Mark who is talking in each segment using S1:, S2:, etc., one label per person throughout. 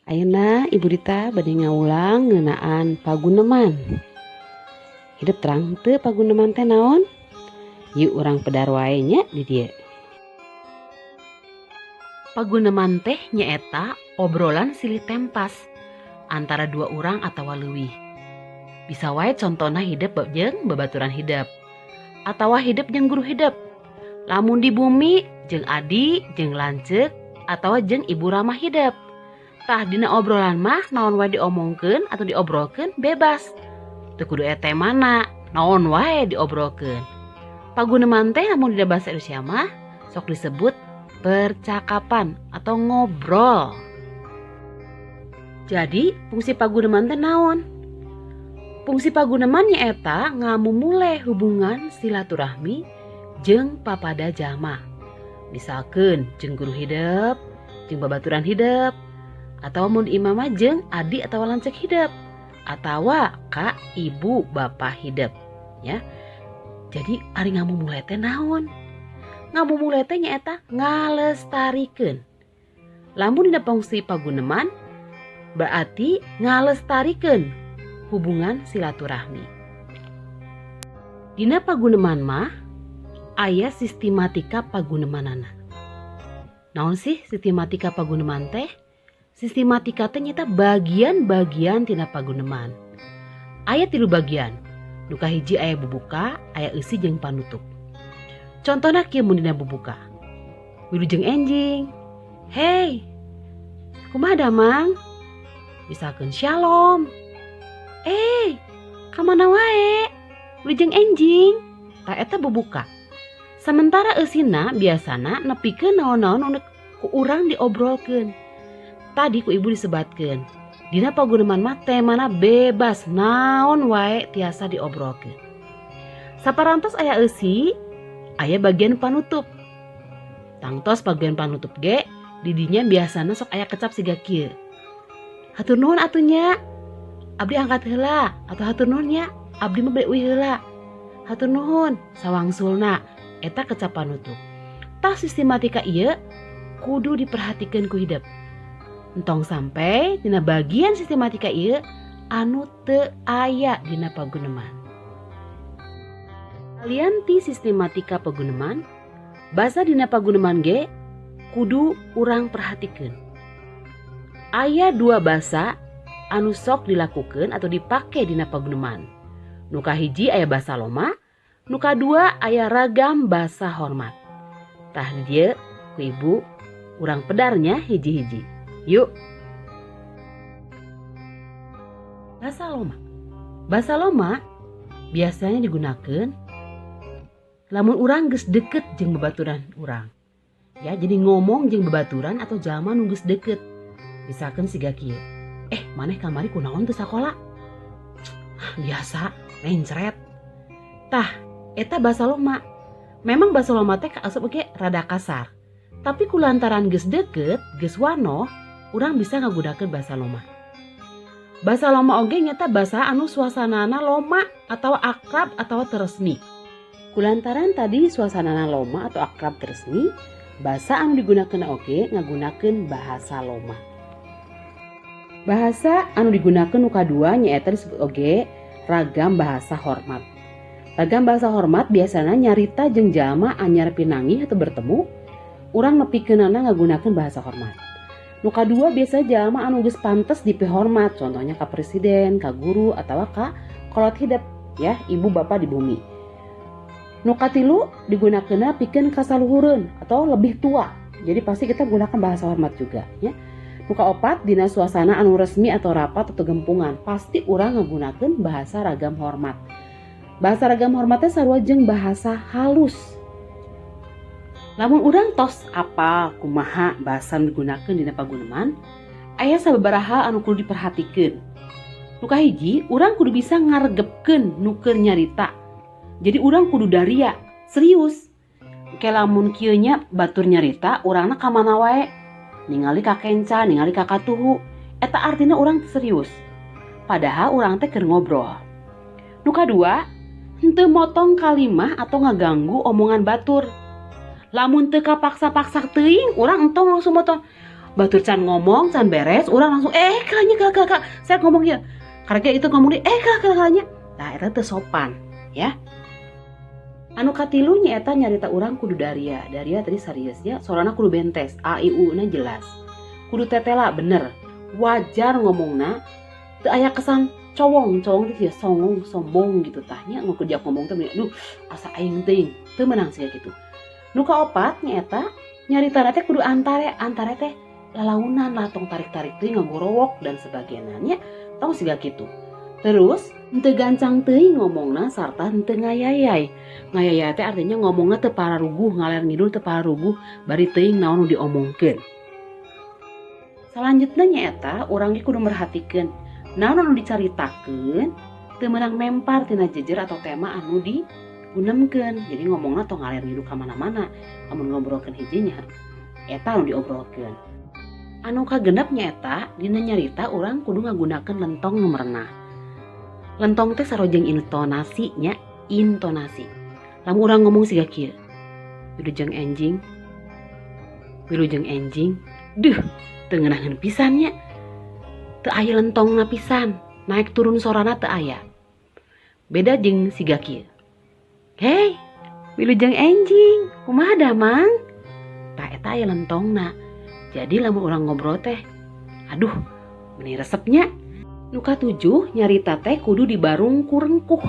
S1: Ayeuna Ibu Rita bade ngawulang ngeunaan paguneman. Hidep terang teu paguneman teh naon? Yuk urang pedar wae nya di dieu. Paguneman teh nyaeta obrolan silih tempas antara dua urang atawa leuwih. Bisa wae contona hidep jeung babaturan hidep atawa hidep jeung guru hidep. Lamun di bumi jeung adi, jeung lanceuk atawa jeung ibu rama hidep. Tah dina obrolan mah naon wae diomongkeun atau diobrolkeun bebas. Teu kudu aya temana, naon wae diobrolkeun. Paguneman teh lamun dina bahasa Indonesia mah sok disebut percakapan atau ngobrol. Jadi fungsi paguneman teh naon? Fungsi paguneman nyaeta ngamumule hubungan silaturahmi jeung papada jalma. Misalkeun jeung guru hidep, jeung babaturan hidep, atawa mun di imah mah jeung adi atawa lanceuk hidep, atawa ka ibu bapa hidep ya. Jadi ari ngamumule teh naon? Ngamumule teh nyaeta ngalestarikeun. Lamun dina fungsi paguneman berarti ngalestarikeun hubungan silaturahmi. Dina paguneman mah aya sistematika pagunemanana. Naon sih sistematika paguneman teh? Sistematika teh nyaeta bagian-bagian tina paguneman. Aya 3 bagian. Nu kahiji aya bubuka, aya eusi jeung panutup. Contohna kieu mun dina bubuka. Wilujeng enjing. Hey, kumaha damang? Misalkeun shalom. Kamana wae? Wilujeng enjing. Tah eta bubuka. Sementara eusina biasana nepikeun naon-naon nu ku urang diobrolkeun. Tadi ku ibu disebatkeun. Dina paguneman mah temana bebas naon wae tiasa diobrolkeun. Saparantos aya eusi, aya bagian panutup. Tangtos bagian panutup ge didinya biasana sok aya kecap siga kieu. Hatur nuhun atuh nya. Abdi angkat heula atau hatur nuhun nya, abdi mah bade uih heula. Hatur nuhun sawangsulna eta kecap panutup. Tah sistematika ieu kudu diperhatikeun ku hidep. Entong sampai dina bagian sistematika ieu anu teu aya dina paguneman. Salian ti sistematika paguneman, basa dina paguneman ge kudu urang perhatikeun. Aya 2 basa anu sok dilakukeun atau dipake dina paguneman. Nu kahiji aya basa loma, nu kadua aya ragam basa hormat. Tah di dieu ku ibu urang pedarnya hiji-hiji. Yuk. Basa loma. Basa loma biasanya digunakan lamun urang geus deket jeung babaturan urang. Ya, jadi ngomong jeung babaturan atau jalma nu geus deket. Misalkan siga kieu. Maneh kamari kunaon teu sakola? Ah, biasa, mencret. Tah, eta basa loma. Memang basa loma teh kaasup oge rada kasar. Tapi kulantaran geus deket, geus wanoh, urang bisa ngagunakeun basa loma. Basa loma oge nyata basa anu suasanana loma atau akrab atau teresmi. Kulantaran tadi suasanana loma atau akrab teresmi, basa anu digunakeun oge ngagunakeun bahasa loma. Bahasa anu digunakeun nu kadua nyaeta disebut oge ragam bahasa hormat. Ragam bahasa hormat biasana nyarita jeung jalma anyar pinanggih atau bertemu, urang nepikeunana ngagunakeun bahasa hormat. Nu kadua biasa jalma anu geus pantes dipihormat, contohnya ka presiden, ka guru atawa ka kolot hidep ya, ibu bapak di bumi. Nu katilu digunakeunna pikeun kasaluhureun atau lebih tua. Jadi pasti kita gunakan bahasa hormat juga ya. Nu kaopat dina suasana anu resmi atau rapat atau gempungan, pasti urang ngagunakeun bahasa ragam hormat. Bahasa ragam hormatnya sarua jeung bahasa halus. Lamun urang tos apal kumaha bahasa nu digunakeun dina paguneman, aya sababaraha anu kudu diperhatikeun. Nu kahiji, urang kudu bisa ngaregepkeun nu keur nyarita. Jadi urang kudu daria, serius. Ke lamun kieu nya batur nyarita, urangna ka mana wae? Ningali ka kenca, ningali ka katuhu. Eta artina urang teu serius. Padahal urang teh keur ngobrol. Nu kadua, henteu motong kalimah atau ngaganggu omongan batur. Lamun teu kapaksa-paksa teuing, urang entong langsung motong. Batur can ngomong can beres, urang langsung, "Eh, kela nya, kela, kela, kela, saya ngomong ya." Karena itu ngomong di, "Eh, kela, kela, kela nya." Nah, eta teu sopan ya. Anu katilu nyaeta nyarita urang kudu daria. Daria tadi serius ya, sorana kudu bentes, a i u na jelas. Kudu tetela bener. Wajar ngomongna, teu aya kesan cowong, cowong itu ya songong, sombong gitu tah nya, ngukur ngomong teh duh asa aing teuing, teu meunang siga kitu. Nu kaopat nyaeta nyarita teh kudu antare, antare teh lalaunan lah, tong tarik-tarik teuing, ngagorowok dan sebagainya nya, tong siga kitu. Terus henteu gancang teuing ngomongna sarta henteu ngayayay. Ngayayay teh artinya ngomongna teu pararuguh, ngaler ngidul teu pararuguh, bari teuing naon nu diomongkeun. Selanjutnya nyaeta urang ge kudu merhatikeun naon anu dicaritakeun, teu meunang mempar tina jejer atau tema anu digunemkeun. Jadi ngomongna tong ngaler ngidul ka mana-mana. Lamun ngobrolkeun hiji nya eta anu diobrolkeun. Anu kagenep nyaeta dina nyarita urang kudu ngagunakeun lentong nu merenah. Lentong teh sarua jeung intonasi nya, intonasi. Lamun urang ngomong siga kieu, "Wilujeng enjing, wilujeng enjing," duh, teu ngeunaheun pisan nya. Teu aya lentongna pisan, naik turun sorana teu aya. Beda jeung siga kieu, "Hei, wilujeng enjing, kumaha damang?" Tah, eta aya lentongna. Jadi lamun urang ngobrol teh, aduh, meni resep nya. Nu katujuh, nyarita teh kudu dibarung ku rengkuh.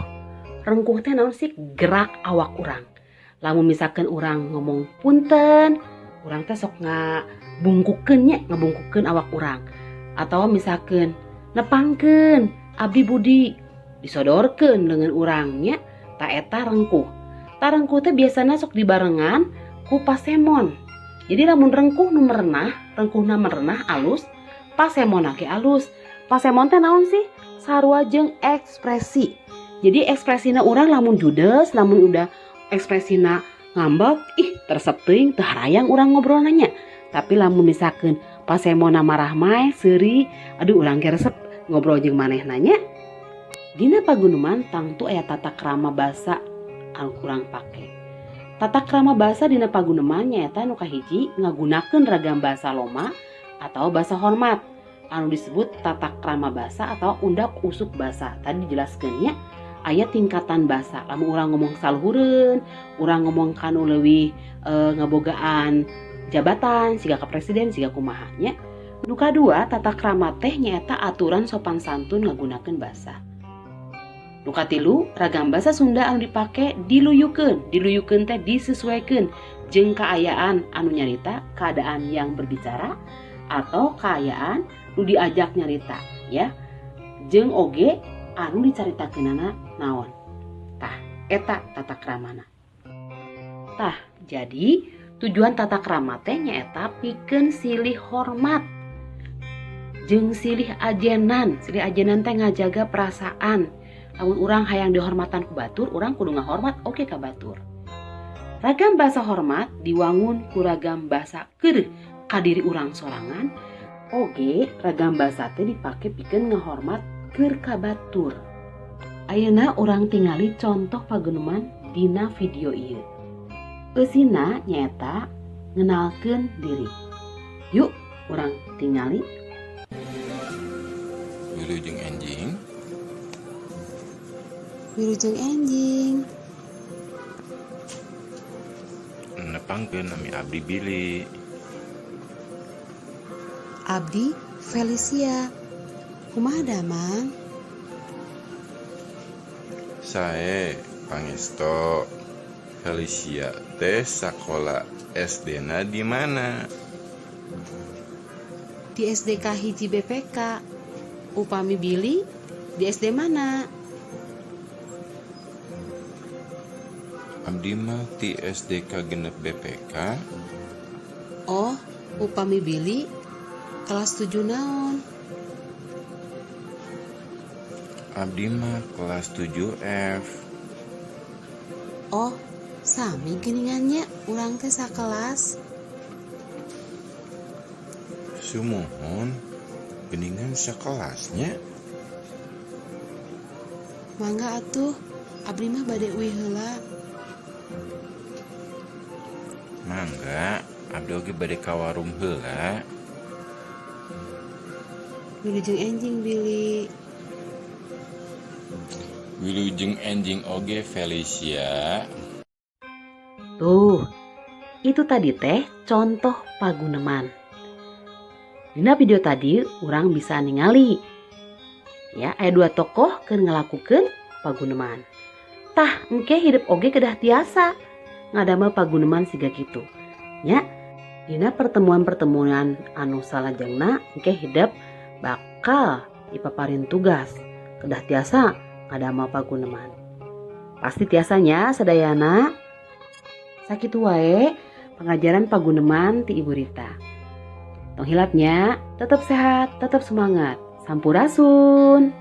S1: Rengkuh teh naon sih? Gerak awak urang. Lamun misalkan urang ngomong punten, urang teh sok ngabungkukeun nya, ngabungkukeun awak urang. Atau misalkan nepangkeun abdi Budi, disodorkeun dengan urangnya, tah eta rengkuh. Tah, rengkuh teh biasana sok dibarengan ku pasemon. Jadi lamun rengkuh nu merenah, rengkuhna merenah alus, pasemon ge alus. Pasemon teh naon sih? Sarua jeung ekspresi. Jadi ekspresina urang lamun judes, lamun udah ekspresina ngambek, ih, teu resep teuing, teu harayang urang ngobrol nanya. Tapi lamun misalkan pasemona marahmai, seuri, aduh, urang ge resep ngobrol jeung manehna nya. Dina paguneman tangtu aya tata krama basa anu kurang pake. Tata krama basa dina paguneman nyaeta nu kahiji ngagunakeun ragam bahasa loma atau bahasa hormat anu disebut tata krama basa atau undak usuk basa. Tadi dijelaskeun nya, aya tingkatan basa. Lamun urang ngomong saluhureun, urang ngomong kanu leuwih ngabogaan jabatan siga ka presiden, siga kumaha nya. Nu kadua, tata krama teh nyaeta aturan sopan santun ngagunakeun basa. Nu katilu, ragam basa Sunda anu dipake diluyukeun. Diluyukeun teh disesuaikeun jeung kaayaan anu nyarita, keadaan yang berbicara atau kaayaan nu diajak nyarita ya. Jeung oge anu dicaritakeunana naon. Tah, eta tata kramana. Tah, jadi tujuan tata krama teh nyaeta pikeun silih hormat jeung silih ajenan. Silih ajenan teh ngajaga perasaan. Lamun urang hayang dihormatan ku batur, urang kudu ngahormat oge ka batur. Ragam bahasa hormat diwangun ku ragam bahasa keur ka diri urang sorangan, oge ragam bahasa teh dipake pikeun ngahormat keur ka batur. Ayeuna urang tingali contoh paguneman dina video ieu. Eusina nyaeta ngenalkeun diri. Yuk, urang tingali.
S2: Wilujeng enjing.
S3: Wilujeng enjing.
S2: Nepangkeun, nami abdi Billy.
S3: Abdi Felicia. Kumaha damang?
S2: Sae, pangesto. Felicia teh sakola SD na di mana?
S3: Di SDK 1 BPK. Upami Billy di SD mana?
S2: Abdi mah ti SDK 6 BPK.
S3: Oh, upami Billy kelas 7 naon?
S2: Abdi mah kelas 7F.
S3: Oh, sami geuningan nya, urang teh sakelas.
S2: Sumuhun, geuningan sakelasnya.
S3: Mangga atuh, abdi mah bade uih heula.
S2: Mangga, abdi oge bade ka warung heula.
S3: Wilujeng enjing, Billy.
S2: Wilujeng enjing oge, Felicia.
S1: Tuh, itu tadi teh contoh paguneman. Dina video tadi urang bisa ningali ya, aya dua tokoh keur ngalakukeun paguneman. Tah, engke hidep oge kedah tiasa ngadamel paguneman siga kitu. Nya, dina pertemuan-pertemuan anu salajengna engke hidep bakal dipaparin tugas kedah tiasa ngadamel paguneman. Pasti tiasanya sadayana. Sakitu wae pengajaran paguneman ti Ibu Rita. Tong hilap nya, tetap sehat, tetap semangat. Sampurasun.